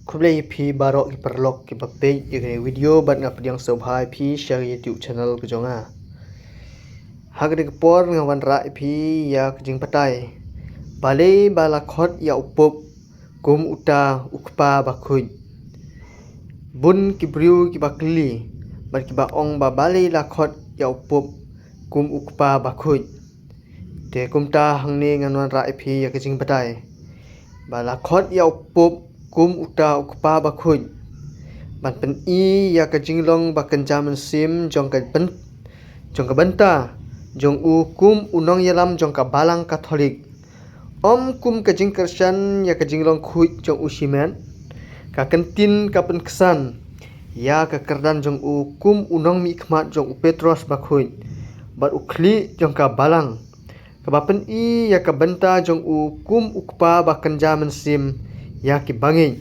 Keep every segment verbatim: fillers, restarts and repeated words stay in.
Khublei ïa phi baroh ki paralok kiba peit ïa kane ka video bad nga pdiang sngewbha ïa phi sha ka YouTube channel ka jong nga. Ha kane ka por nga wanrah ïa phi ïa ka jingbatai. Balei ba la khot ïa u Pope kum uta u Kpa Bakhuid? Bun ki briew kiba kylli bad kiba ong ba balei la khot ïa u Pope kum u Kpa Bakhuid. Te kumta hangne ngan wanrah ïa phi ïa ka jingbatai ba la khot ïa u Pope kum uta u Kpa Bakhuid ban pyni ïa ka jinglong ba kynja mynsiem jong ka byn-, jong ka bynta jong u kum u nongïalam jong ka Balang Katholik. Ym kum ka jingkyrshan ïa ka jinglong khuid jong u shimet. Ka kyntien ka pynksan ïa ka kyrdan jong u kum u nongmihkhmat jong u Petros Bakhuid bad u khlieh jong ka Balang, kaba pyni ïa ka bynta jong u kum u Kpa ba kynja mynsiem ïa ki bangeit.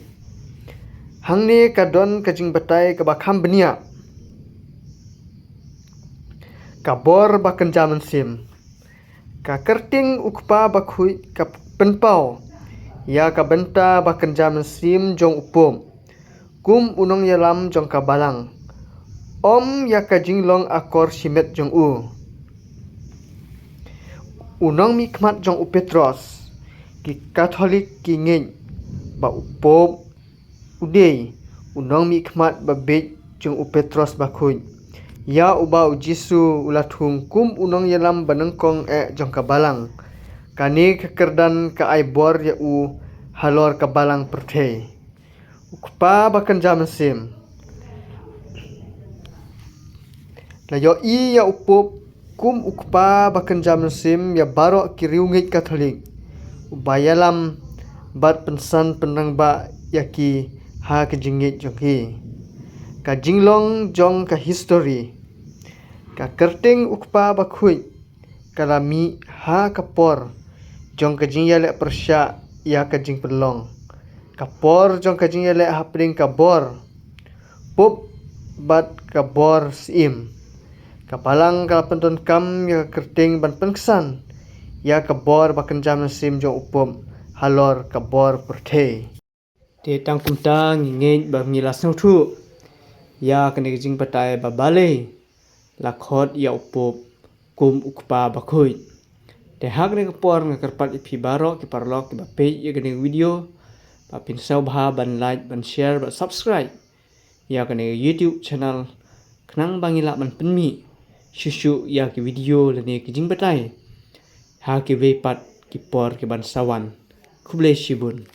Hangne ka don ka jingbatai kaba kham bniah. Ka bor ba kynja mynsiem. Ka kyrteng u Kpa Bakhuid ka pynpaw ïa ka bynta ba kynja mynsiem jong u Pope kum u nongïalam jong ka Balang, ym ïa ka jinglong akor shimet jong u. U nongmihkhmat jong u Petros. Ki Katholik ki ngeit ba u Pope u dei u nongmihkhmat ba beit jong u Petros Bakhuid, ïa uba u Jisu u la thung kum u nongïalam ba nyngkong eh jong ka Balang. Kane ka kyrdan ka ai bor ïa u halor ka Balang pyrthei. U Kpa ba kynja mynsiem. La ïohi ïa u Pope kum u Kpa ba kynja mynsiem ïa baroh ki riewngeit Katholik, uba ïalam bad pynsan pynrangbah ïa ki ha ka jingngeit jong ki. Ka jinglong jong ka histori. Ka kyrteng u Kpa Bakhuid ka la mih ha ka por jong ka jingïaleh pyrshah ïa ka jingpynlong, ka por jong ka jingïaleh hapdeng ka bor Pope bad ka bor Syiem. Ka Balang ka la pyndonkam ïa ka kyrteng ban pynksan ïa ka bor ba kynja mynsiem jong u Pope halor ka bor pyrthei. Te tang kumta ngi ngeit ba ngi la sngewthuh ïa kane ka jingbatai ba balei la khot ïa u Pope kum u Kpa Bakhuid. Te ha kane ka por nga kyrpad ïa phi baroh ki paralok kiba peit ïa kane ka video ba phin sngewbha ban like, ban share, ban subscribe ïa kane ka YouTube channel, khnang ba ngi lah ban pynmih shuh shuh ïa ki video lane ki jingbatai ha kiwei pat ki por ki ban sa wan. Khublei shibun.